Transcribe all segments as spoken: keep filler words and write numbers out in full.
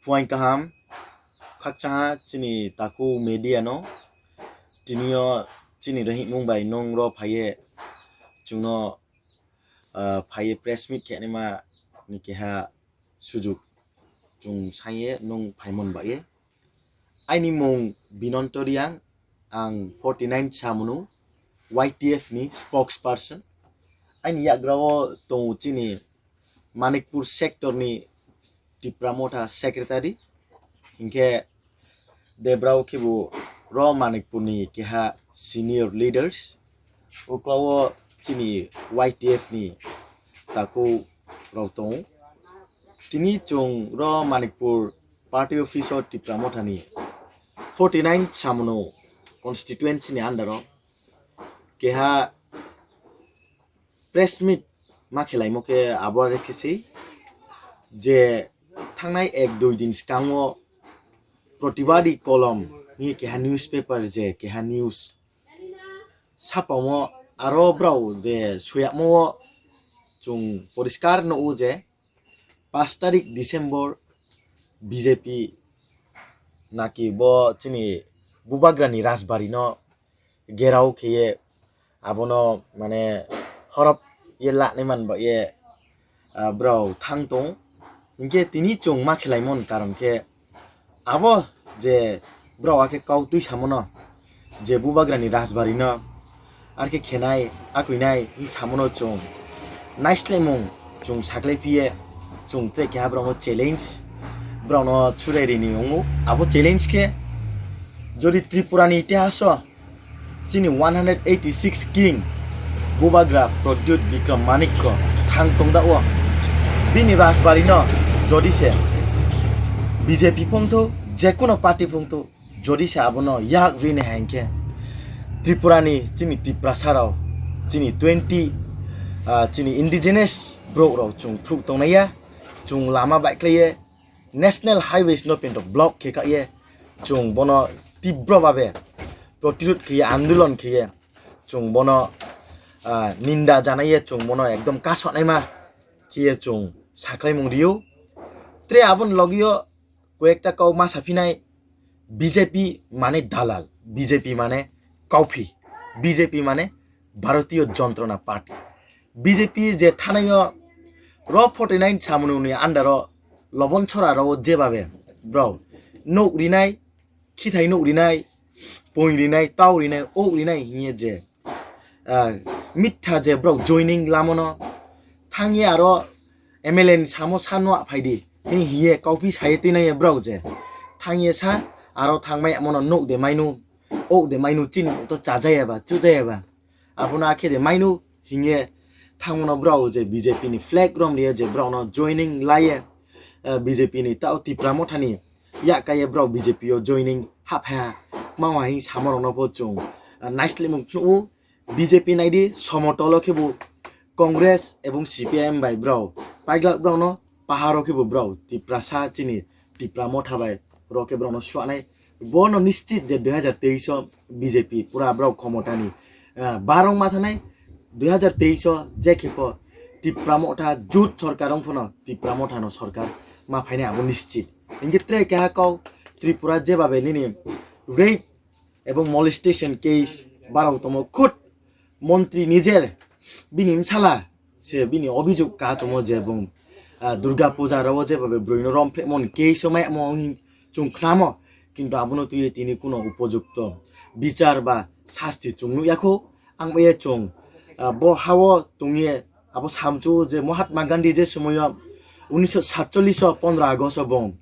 Puaing kaham, khakchangha chini taku media no, tini o chini rohingmung bai nung ro phaiye chwngno, ah, phaiye press meet khe nima ni keha sujuk chwng sanye nung phaimon bai. Aini mung Binonto Riang, ang forty nine Chamunu, Y T F ni spokesperson. Aini yagra o tongo chini Manikpur sector ni Tipra Motha secretary, hinkhe Debrao khebu ro Manikpur ni keha senior leaders, uklao chini Y T F ni taku rok tongo. Tini chwng ro Manikpur party office o Tipra Motha ni forty nine Chamunu constituency ni under o keha press meet ma khelaimo khe abo are khe se je thangnai ek dui din swkango Pratibadi Kolom ni keha newspaper je keha news sapamo aro brao je suyakmo o chwng poriskar nukgo je pash tarik December B J P naki bo chini Bubagrani Rajbari no gerao khiye abono mane horop ye lani man ba ye, ah, brao thang tong. Hinkhe tini chwng ma khelaimon karon khe abo je brao akhe kau twi samono je Bubagrani Rajbari no arkhe khenai, akhuinai, hi samono chwng naislaimung chwng saklai phiye chwng tre keha brao no challenge, brao no churai rini wngo. Abo challenge khe jodi Tripura ni itihaso chini one hundred eighty six king Bubagra Pradyut Bikram Manikko thang tongda o. Bini Rajbari no jodi se B J P phungthu, jekuno party phungthu, jodi se abono yak rini hai hinkhe Tripura ni chini Tiprasa rao, chini twenty, ah, chini indigenous borok rao chwng phruh tongnai ya, chwng lama baikhlai ye, National Highways no pinto block khe kha ye, chwng bono tibro babe protirud khe ye, andolon khe ye, chwng bono, ah, ninda janai ye, chwng bono ekdom kasonai ma khe ye chwng saklai mung rio. Tre aboni logi o koyekta kau ma saphinai, B J P mane dalal, B J P mane kauphi, B J P mane Bharatiya Jantrona Party. B J P je thanai o ro forty nine Chamunu ni under o Lobon Chora rao jebabe brao nuk rinai, khithai nuk rinai, poi rinai, tau rinai, ok rinai hiye je ah, mitha je borok joining lamono thangye aro M L A ni samo sa nua phaidi. Hing hiye kauphi saye twi naiye borok je. Thangye sa aro thangmai amono nuk de mainu, ok de mainu chini to chajaya ba, chujaya ba. Abono akhe de mainu hingye thangmano borok je B J P ni flag rom riye je borokno joining laiye, ah, B J P ni tao Tipra Motha ni yak kaiye borok B J P o joining hapha. Mao hai samorokno pho chwng, ah, naislemung phnugo. B J P naidi somotolo khebu Congress ebong C P I M bai brao paiglak brao no paharo khebu brao Tiprasa chini Tipra Motha bai ro khe brao no suanai. Bono nischit je dui hajar teis o B J P pura brao khomotani, ah, barong ma thanai. Dui hajar teis o je khe pho Tipra Motha jut sorkar wng phano Tipra Motha no sorkar ma phainai abo nischit. Hinkhe tre keha kau Tripura jebabe nini rape ebong molestation case barao tomo khud montri nijer bini msala se bini obijog ka tomo je bung, ah, Durga Puja rao je babe broi no rom phre mon case o mai mo wng chung khnamo, kintu abono twi tini kuno upojukto bichar ba sasti chung nukya kho. Ang bai chung, ah, bo hao tongye abo samchu je Mahatma Gandhi je somoyo unisho satchollish o pondro August o bung,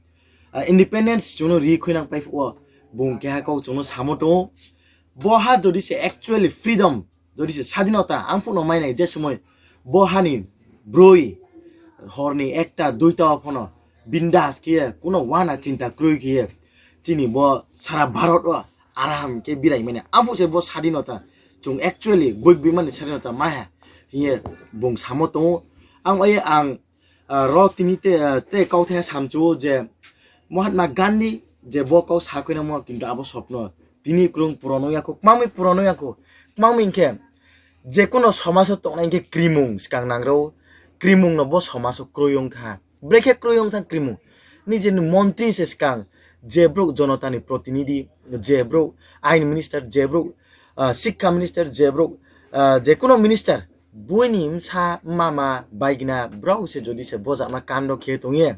ah, independence chwngno ri khwinang pai phuo bung keha kok chwngno samo tongo. Bo ha jodi se actually freedom, jodi se sadinota ang phukno mainai je somoi bo hani broi horni ekta duita o phano bindas khe kuno wana chinta kwrwi khe chini bo sara Bharat o aram khe birai mani. Ang phuk se bo sadinota chwng actually goi bimani sadinota maiha hiye bung samo tongo. Ang bai ang ah, ro tini te, ah, te kau the samchu je Mahatma Gandhi je bo kau sa khwinamo kintu abo sopno tini kwrwng puron wngya kho, kwmangmi puron wngya kho, kwmangmi hinkhe je kuno somajo tongnai hinkhe krimung swkang nangrw, krimung no bo somajo kwrwi wngkha, brekhe kwrwi wngkha krimung, nijeni montri se swkang, je bwrwk jonotani protinidhi, je bwrwk ain minister, je bwrwk, ah, sikha minister, je bwrwk, ah, je kuno minister, buini msa mama baigna bwrok se jodi se bojakna kando khe tongye,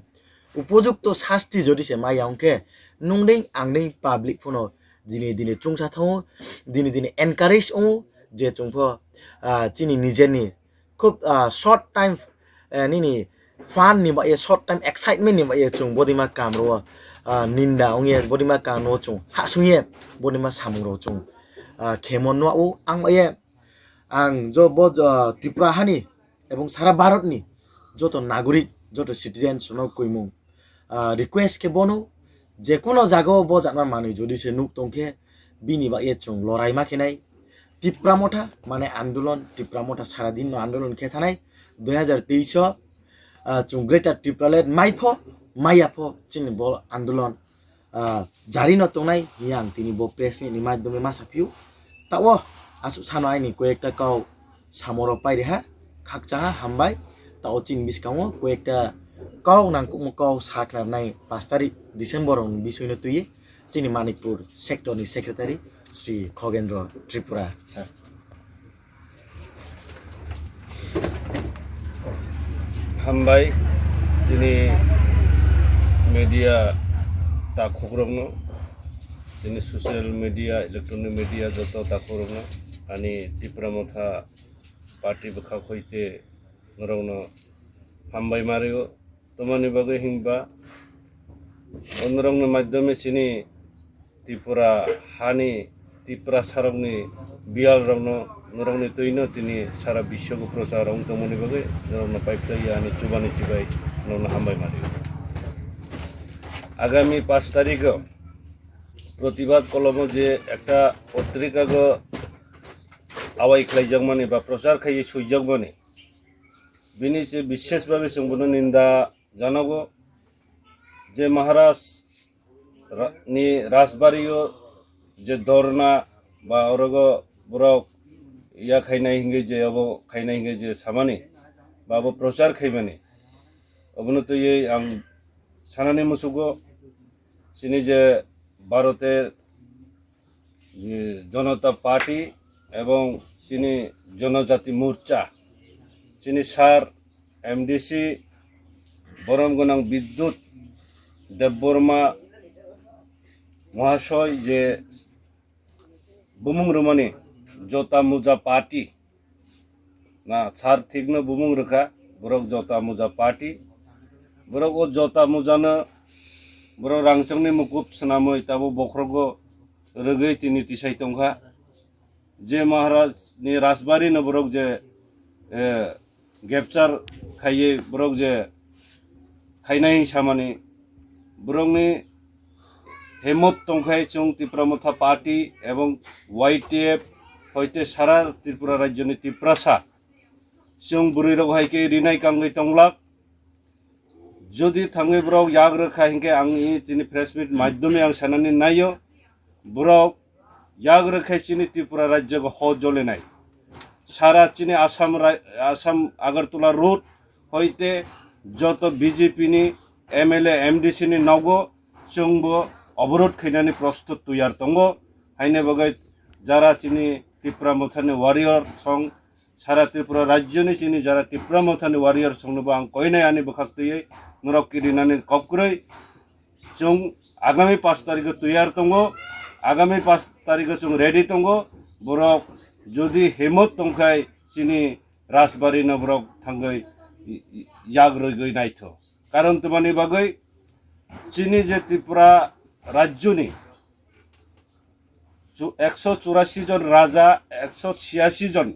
upojukto sasti jodi se maya hwnkhe, nungding angding public phano dini dini chungsa thango, dini dini encourage wngo, je chwngpho, ah, chini nijeni khub, ah, short time, eh, nini fun ni bai, short time excitement ni bai chwng bodima kam ro, ah, ninda ongye bodima kam ro chwng hasungye bodima samung ro chwng, ah, khemo nwa o ang bai ang jo bo, ah, Tripura hani ebong sara Bharat ni joto nagorik, joto citizens no kuimung, ah, request khe bono, je kuno jaga o bo jatma manwi jodi se nuk tong khe, bini bagwi chwng lorai ma khe nai. Tipra Motha mane andolon, Tipra Motha sara din no andolon khe thanai. Dui hazar teis o, ah, chwng Greater Tipraland mai pho, maya pho, chini bo andolon, ah, jari no tongnai hiya ang tini bo press meet ni madhyome ma sa phio. Tao asuk sano aini koyekta kau samoro pairiha, khakchaha, hambai. Tao chini bwskango koyekta kau nangkukmo kau saklarnai pash tarik December ni bisoi no twiwi chini Manikpur sector ni secretary Shri Khogendro Tripura sir. Hambai, tini media takhukrokno, tini social media, electronic media joto takhukrokno, ani Tipra Motha party bwkhak hoite norokno hambai ma rio. Tamoni bagwi hinba, o norokni madhyome chini Tripura hani Tiprasarokni biyalrokno norokni twino tini sara bisyogo prochar wng tongmani bagwi norokno paiphlaiya ani chubani chibai norokno hambai ma rio. Agami pash tarikho protibad kolomo je ekta potrikago awai khlaijakmani ba prochar khaiwi swijakmani, bini se bishesh bhabe chwng bono ninda janogo je Maharaj ra-, ni Rajbari o je dhorna ba orogo borok ya khainai hinwi je abo khainai hinwi je samani ba abo prochar khaimani, obono twiwi ang sanani muchugo chini je Bharoter je Janata Party ebong chini Janajati Morcha, chini sir M D C borom gwnang Bidyut Debbarma Mahasoy je bumung rwmani Jota Muja Party, na sir thikno bumung rwkha, borok Jota Muja Party. Borok o Jota Mujano borok rangchakni mukup swnamwi tabuk bokhrogo rwgwi tini tisai tongkha. Je Maharaj ni Rajbari no borok je, eh, capture khaiwi borok je khainai samani, borokni hemot tongkhai chwng Tipra Motha Party ebong Y T F hoite sara Tripura rajyoni Tiprasa chwng bwrwirok hai khe rinai kangwi tonglak. Jodi thangwi borok yak rwkha hinkhe ang i chini press meet madhyome ang sanani naio, borok yak rwkhe chini Tripura rajyogo ho jolinai. Sara chini Assam rai-, Assam Agartala road hoite joto B J P ni M L A, M D C ni nogo chwngbo oborod khainani prostut tuyar tongo. Haini bagwi jara chini Tipra Mothani warrior song, sara Tripura rajyoni chini jara Tipra Mothani warrior songnobo ang koinai ani bwkhak twiwi norok kirinani kok kwrwi. Chwng agami pash tarikho tuyar tongo, agami pash tarikho chwng ready tongo. Borok jodi hemot tongkhai chini Rajbari no borok thangwi yak rwgwi naitho. Karon twmani bagwi chini je Tripura rajyoni chu-, ekso churasi jon raja, ekso chiyasi jon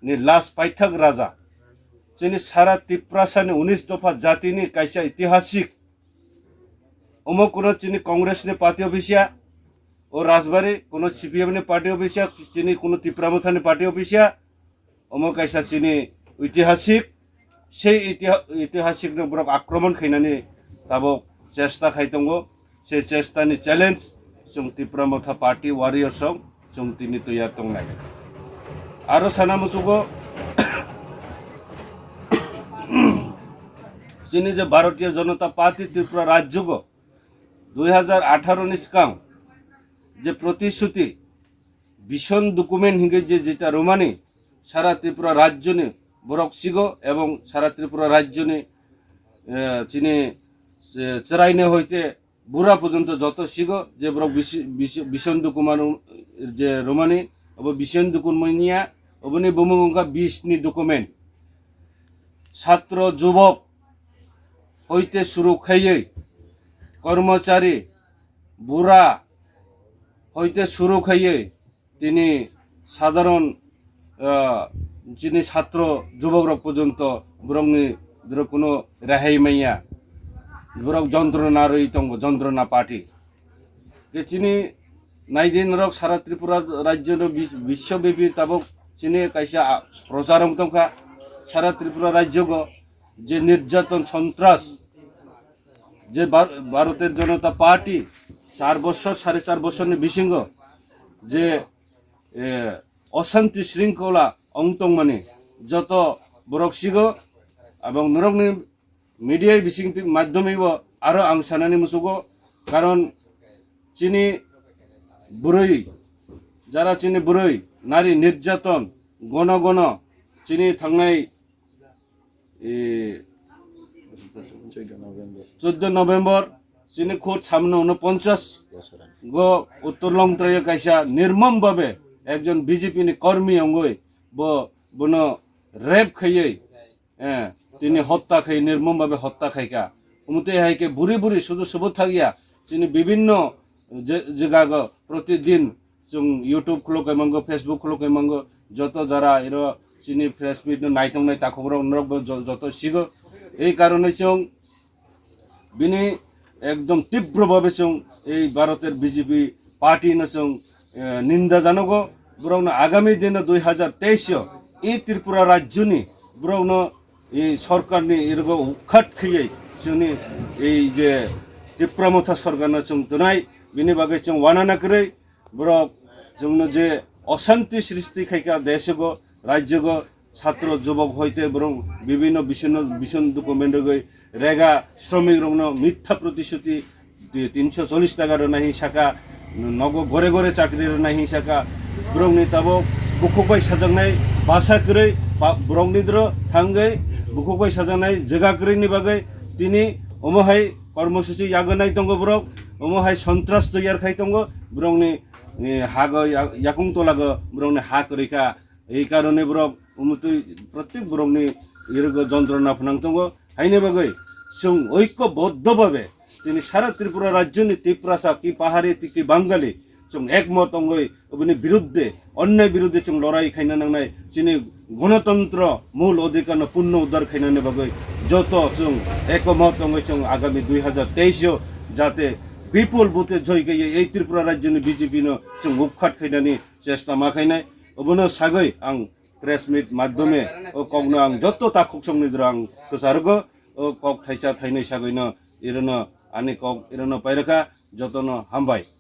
ni last paithak raja. Chini sara Tiprasani unis dopha jatini kaisa itihasik. Omo kuno chini Congress ni party office ya, o Rajbari kuno C P M ni party office ya, chini kuno Tipra Mothani party office ya. Omo kaisa chini itihasik, sei itiha-, itihasikno borok akromon khainani tabuk chesta khai tongo. Sei chestani challenge chwng Tipra Motha Party warrior song chwng tini twiya tongnai. Aro sana muchugo Chini je Bharatiya Janata Party Tripura rajyogo dui hajar atharo ni swkang je protishuti vision document hingke je jeta romani sara Tripura rajyoni borok sigo ebong sara Tripura rajyoni, eh, chini, eh, chwraini hoite bura porjonto joto sigo je borok bisi-, bisi-, vision document je romani, obo vision document manya, oboni bumung wngkha bis ni document. Satro jubok hoite suru khaiwi, kormochari, bura hoite suru khaiwi, tini sadharon, ah, chini satro jubok rok porjonto borokni dro kuno rehai manya, borok jontrona rwi tongo, jontrona party. Ke chini naidi norok sara Tripura rajyo no bis-, biswobepi tabok chini kaisa, ah, prochar wng tongkha sara Tripura rajyogo je nirjaton sontras je Bhar-, Bharoter Janata Party char bochor, sare char bochor ni bisingo je, eh, osanti sringkhola wng tongmani joto borok sigo, abong norokni media bising twi madhyome bo aro ang sanani musugo, karon chini bwrwi, jara chini bwrwi nari nirjaton gono gono chini thangnai, e, choddo November chini khur samno uno ponchas go Uttor Longtrai kaisa nirbomom babe ekjon B J P ni kormi wngwi bo bono rape khaiwi, eh, tini hotta khai, nirbomom babe hotta khaika. Umtwi hai khe buri buri sudu subu thakya, chini bibinno je-, jegago protidin chwng YouTube khuluk kai mango, Facebook khuluk kai mango, joto jara iro chini press meet no naitongnai takhukrok norok bo jo-, joto sigo. Ei karone chwng bini ekdom tibro babe chwng ei Bharoter B J P party no chwng, eh, ninda janogo. Borokno agami dino dui hajar teis o i Tripura rajyoni borokno i sorkarni irogo ukhat khaiwi chwngni ei je Tipra Motha sorkarno chwng twnai, bini bagwi chwng wanana kwrwi. Borok chwngno je osanti srishti khaika deshogo, rajyogo, satro jubok hoite borok bibinno bisonno, bison document rwgwi rega, sromik rokno mitha protishuti, tinsho chollish taka rwna hin saka, nogo gore gore chakri rwna hin saka, borokni tabok bukhuk bai sajaknai basa kwrwi, ba-, borokni dro thangwi bukhuk bai sajaknai jega kwrwini bagwi tini omo hai kormosuchi yaganai tongo borok, omo hai sontras toyar khai tongo borokni, eh, hago ya-, yakung tolago borokni ha kwrwi kha. Ei karone borok umutwi protek borokni irogo jontrona phnang tongo. Haini bagwi chwng oikoboddo babe tini sara Tripura rajyoni Tiprasa ki Pahari ki Bangali chwng ekmot wngwi oboni biruddhe, onnai biruddhe chwng lorai khaina nangnai. Chini gonotontro mul odhikarno punno uddar khainani bagwi joto chwng ekmot wngwi chwng agami dui hajar teis o jate bipul bute joy kaiye ei Tripura rajyoni B J P no chwng ukhat khainani chesta ma khainai. Obono sagwi ang press meet madhyome o kokno ang joto takhuk songni dro ang kwchargo, o kok thaisa thainwi sagwino irono ani kok irono pairokha, jotono hambai.